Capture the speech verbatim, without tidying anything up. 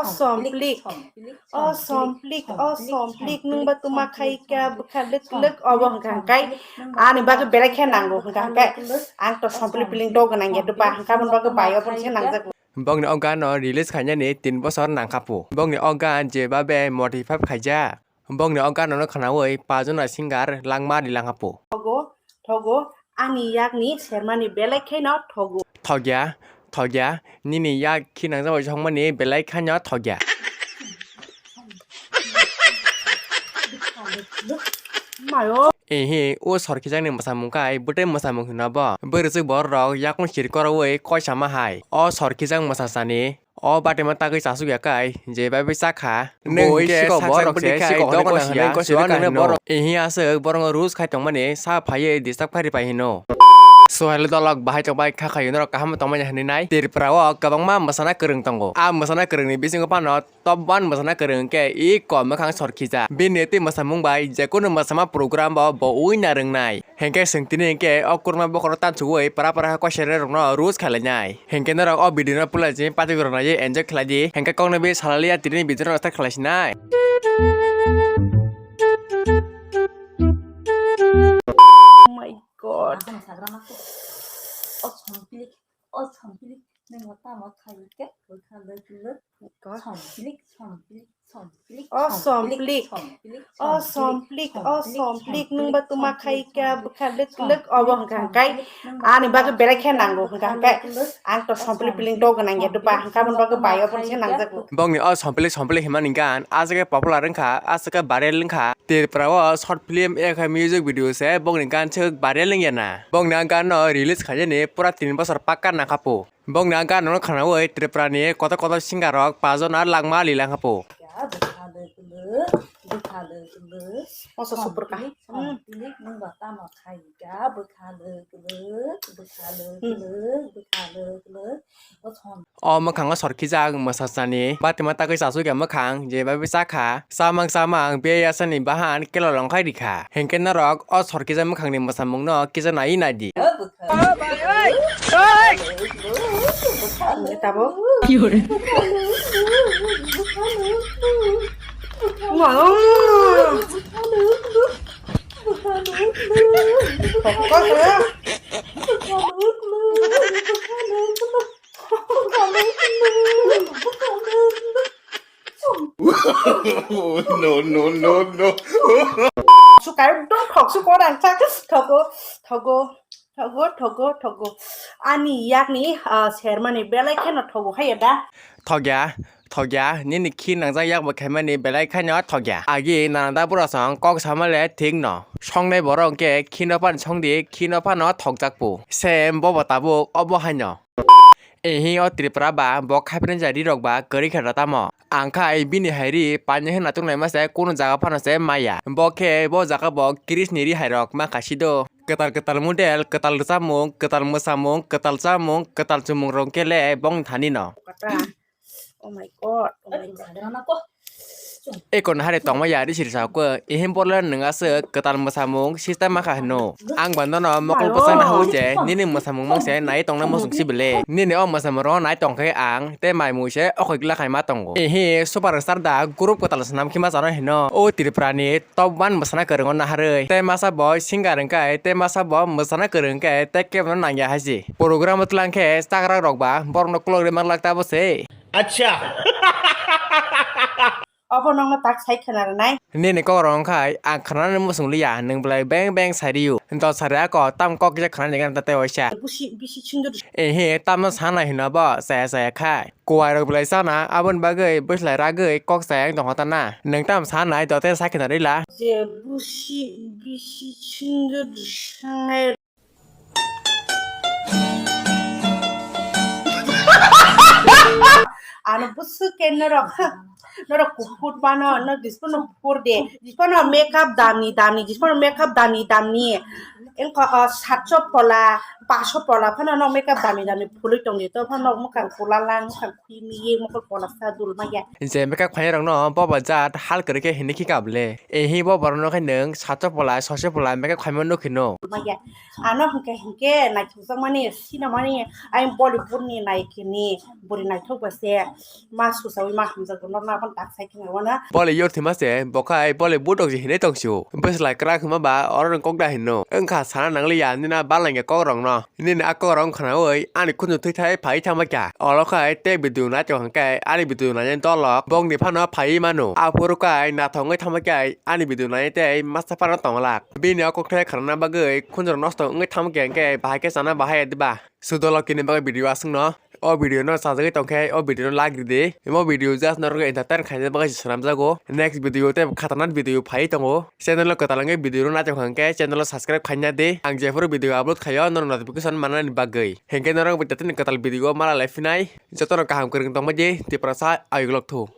Somplik. O somplik, o somplik, nwng ba tuma khai ka bwkha lwk lwk obo hwnkha hwnkhe ani bagwi belai khe nango hwnkha hwnkhe ang to somplik piling dogwi nangya doba hwnkhe aboni bagwi bai obo se nangjago. Bongni o gano release khainani tin bosor nangkha po. Bongni o gan je babe modify khaijak. Bongni o gano no khnaui pajona singer langma rilangkha po. Thogo, thogo, ani yakni sermani belai kheno thogo. Thogya, thogya, nini yak khinangjak bai songmani belai kheno thogya. Mayo. Ehe, o sorkhijakni mwsamung kai bwtwi mwsamung hino bo. Bwrwswk bororok yakung sir koroui koisama hai. O sorkhijak mwsasani o batima tagwi chasukya kai je bai bai chakha. Nwng hwnkhe sikok borok se sikok hwnwi kosi ya, sikok hwnwi borok. Ehe aswk borokno rules khai tongmani sa phaiwi disturb khai ripai hino. Sohel dolok bahai tongbai kha khaio norok kaham tongmani hwnwi nai. Tripura o kwbangma mwsana kwrwng tongo. A mwsana kwrwngni bisingo phano top one mwsana kwrwng hwnkhe iko mwkhang sorkhijak. Bini twi mwsamung bai jekunu mwsama program bo bo ui narwknai. Hwnkhe chwng tini hwnkhe o kurma bokhoro tansuwi para para khe koisererokno rules khlainai. Hwnkhe norok o video no puila chini patigwrwk naiwi enjoy khlaidi. Hwnkhe kokno bai salaliya tini video no start khlaisinai. Oh my God. O somplik, o somplik, nwng bo tamo khai khe bwkha lwk lwk. Somplik, somplik, somplik, o somplik, somplik, o somplik, o somplik, nwng ba tuma khai khe bwkha lwk lwk obo hwnkha hwnkhe ani bagwi belai khe nango hwnkha hwnkhe ang to somplik piling dogwi nangya doba hwnkhe aboni bagwi bai obo se nangjago. Bongni o somplik somplik himani gan aswk khe popular wngkha, aswk khe viral wngkha. Tripura o short film ekha music video se bongni gan se viral wngya na. Bongni a gan no release khainani pura tin bosor pakka nangkha po. Bongni a gan no khwnaui Tripura ni kotor kotor singer rok pajona langma lilangkha po. Bwkha lwk lwk, bwkha lwk lwk. Oso super ka. Somplik, somplik, nwng ba tamo khai ka bwkha lwk lwk, bwkha lwk lwk, bwkha lwk lwk. O mwkhango sorkijak mwsasani batima tagwi chasukya mwkhang je bai bai chakha. Chamang chamang biyasani bahan kela longkhai rikha. Hwnkhe norok o sorkijak mwkhangni mwsamungno kisa naiwi naidi. Tabuk. No, no, no, no. Sukai dong thok su korang chak thogo, thogo, thogo, thogo, thogo. Ani yakni, ah, sermani belai kheno thogo hai da. Thogya, thogya, nini khi nangjak yak bo khaimani belai khaino thogya. Agi nana da bura song kok samale thik no. Songnai borok hwnkhe khino pan songdi, khino pano thokjak pu. Sem bobo tabuk obo haino. Ehi o Tripura ba bo khapirni jari rok ba kwrwi khe da tamo. Ang khai bini hai ri paini hwnna tung naima se kunu jaga phano se maya. Bo khe bo jaga bo kiris ni ri hai rok ma kha si do. Kwtal kwtal model, kwtal rwchapmung, kwtal mwsamung, kwtal chamung, kwtal chumung rok khe le bong thani no. Oh my God, oh my God. Eko nahari tongma ya ri siri sa ko, ihim borla nung aswk kwtal mwsamung system ma kha hino. Ang bando no mokol bwsang na hau je, nini mwsamung mang se nai tongna musung si bele. Nini o mwsamung ro nai tong khe ang, te mai mui se okhoi gla khai ma tongo. Ehi superstar da group kwtal swnam khe ma chano hino. O Tripura ni top one mwsana kwrwng o naharwi. Te masa bo singer wngkai, te masa bo mwsana kwrwng wngkai, te kebo no nangya hai se. Program o tlang khe chakrak rok ba borok no kolok ri mang lak ta bo se. Acha. Obo nokno tak sai khwna rwnai. Nini kok rok wngkhai ang khwnanani muchung liya, nwng belai beng beng sai rio. Dol sari ako tam kok kisa khwnani gana tei waisa. Busi, bisi chwngno. Ehe, tamno sana hino bo, chaya chaya khai. Kuwai rok belai sana, aboni bagwi bwslai ragwi kok chaya wng tongkha tana. Nwng tam sanai dote sai khwna rila. Je busi, bisi chwngno sanai. Ano bwswk khe norok, norok kuphur mano, no dispo no phur de, dispo no makeup damni damni, dispo no makeup damni damni, engko, o, satso pola, paso pola phano no makeup damni damni phulwi tongdi, to phano mukhang pola lang, mukhang khuymi ye, mokol pola sa dul maya. Je makeup khainai rokno boba jat hal kwrwi khe hinwi khe kable. Ehi bo borokno khe nwng satso pola, sose pola makeup khaima nukhi no. Maya. Ano hwnkhe hwnkhe naithokjakmani sinamani ayang Bollywood ni naikini bwrwi naithok ba se. Ma susawi ma hamjakgo, norno aboni tak sai kheno wana. Bole yor thima se, bokhai bole budok je hinai tong sio. Bwslai kwrak hima ba, oro nwng kok da hinno. Wngkha sana nangliya, nina balangya kok rokno. Nini a kok rok khnaui, ani khunju thwi thai phai thangma kya. Olo khai te video nai tong khe, ani video nai dolok, bokni phano phai mano. Aphuru kai nathok wngwi thangma kya, ani video nai tei masa phano tong lak. Bini o kok thai khnana bagwi khunju nosto wngwi thangma kya hwnkhe, bahai khe sana bahai ya diba. Sudo lokini bagwi video aswkno. O video no sajagwi tongkhe o video no like ridi. Imo video just norok entertain khaina bagwi se swnamjago. Next video tei khatarnak video phai tongo. Channel o kwtal wngwi video no naitokha hwnkhe channel o subscribe khaina di. Ang jephuru video upload khaio norok notification manani bagwi. Hinkhe norok bo teteni kwtal video o mala lai phinai. Jotono kaham kwrwng tongma di Tiprasa ayuk lok thu.